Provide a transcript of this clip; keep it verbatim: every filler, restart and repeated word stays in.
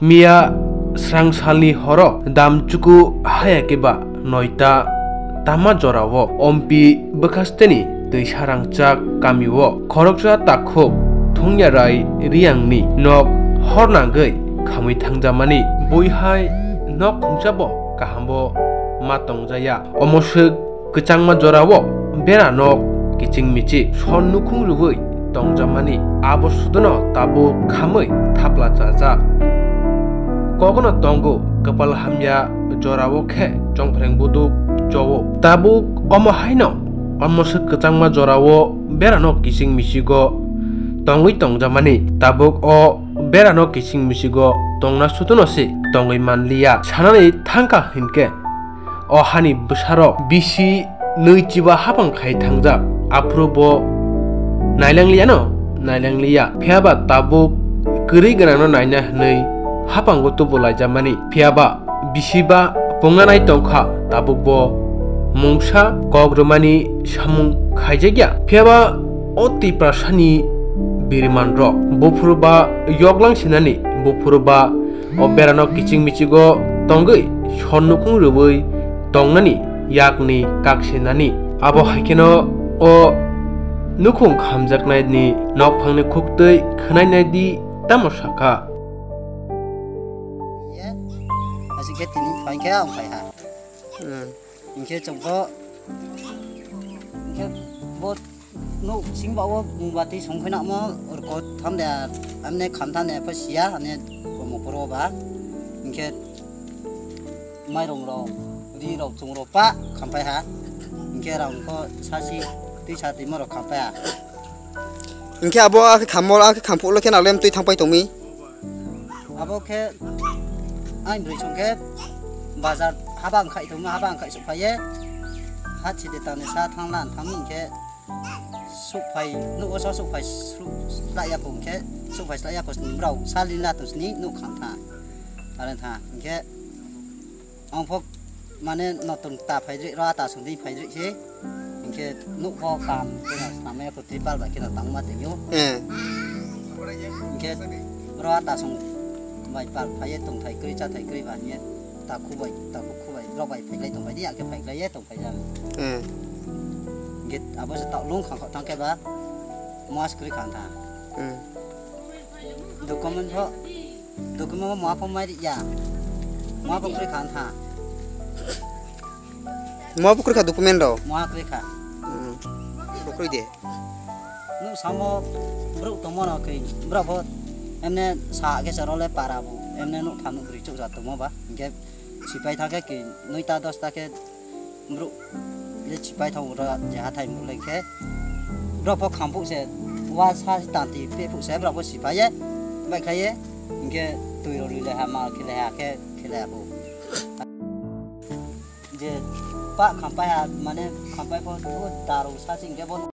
Miya srang salni horo damchuku hayakhe ba noita tama jorao Ompi bwkhasteni twisa rangchak kamio khoroksa takhuk Thungyarai Riyangni nok hor nangwi khamwi thangjamani. Buihai nok khungsa bo kahambo ma tongjaya. Omo swk kwchangma jorao bera nok kiching michik son nukhung rwui tongjamani, abo sudono tabuk khamwi thapla chajak. Kogono tongo kwpal hamya jorao khe chongphreng buduk chowo. Tabuk omo haino omo swk kwchangma jorao bera nok kiching michigo tongwi tongjamani, tabuk o bera nok kiching michigo tongna sudono se tongwi manliya. Sanani thangkha hinkhe, o hani bwsarok bisi nwi chiba hapang khai thangjak, aphuru bo nailangliyano nailangliya. Phiyaba tabuk kwrwi gwnangno naina hwnwi hapango tubu laijamani. Phiyaba bisi ba pungna nai tongkha, tabuk bo mungsa kok rwmani samung khaijakya. Phiyaba o Tiprasani birimanrok buphuru ba yoklang sinani, buphuru ba o berano kiching michigo tongwi son nukhung rwui tongnani yakni kak sinani. Abo hai kheno o nukhung khamjaknaini nokphangni khuktwi khwnainai di tamo sakha. Ye, asik khe tini phai khe ang phai ha. Hmm. Hinkhe chwngkho, hinkhe bo nuk sing bao mungbati song khe namo urko tham de, amne kham tham de, pha siya, ane komo poro ba. Hinkhe mairong rok, ri rok, chung rok pa khampai ha. Hinkhe rang kho sasi twi sa twi morok khampai ha. Hinkhe abo akhe khammo, akhe khampuk lo khe naglem twi thangpai tongmi. Abo khe ang bwrwi song khe bazar haba wngkhai tongma, haba wngkhai sukphaiye. Ha chide tani sa thangla thangmi hinkhe sukphai, nugo sa sukphai su-, slaiya kho hinkhe, sukphai slaiya kho sini brao salin la tong sini nuk kham tha. Are tha hinkhe ang phok mane notong ta phaidri, ro ata song di phaidri se. Hinkhe nuk bo kam khe na samaya ko tripal bai khe na tangma tengyo. Eh. Hinkhe ro ata song bai pal phaiye tong thai kri cha thai kri ba hiye ta khu bai, ta khu khu bai, ro bai phaiklai tong bai di, ya khe phaiklai ye tong phai jang. Eh. Hinkhe abo se ta lung khang khok thang khe ba mas kri khan tha. Eh. Document pho, document pho mua pho mai ri ya. Mua pho kri khan tha. Mua pho kri kha document rok? Mua kri kha. Hmm. Pho kri de. Nuk samo bruk tongmo no kri, brok pho emne sa khe se role para bu, emne nuk tham nuk bri chuk ja tongmo ba. Hinkhe sipai thang khe ki noita dosta khe Bru, le chipai thang ura je hathai muk leng khe. Bro pho khampuk se, wa sa tanti pe phuk se, bro pho sipai ye, bai khai ye, hinkhe twi rok rwi le ha ma khe le ha khe, khe le ha bo. Je pa khampai ha, mane khampai pho, o daru sa sing khe bo.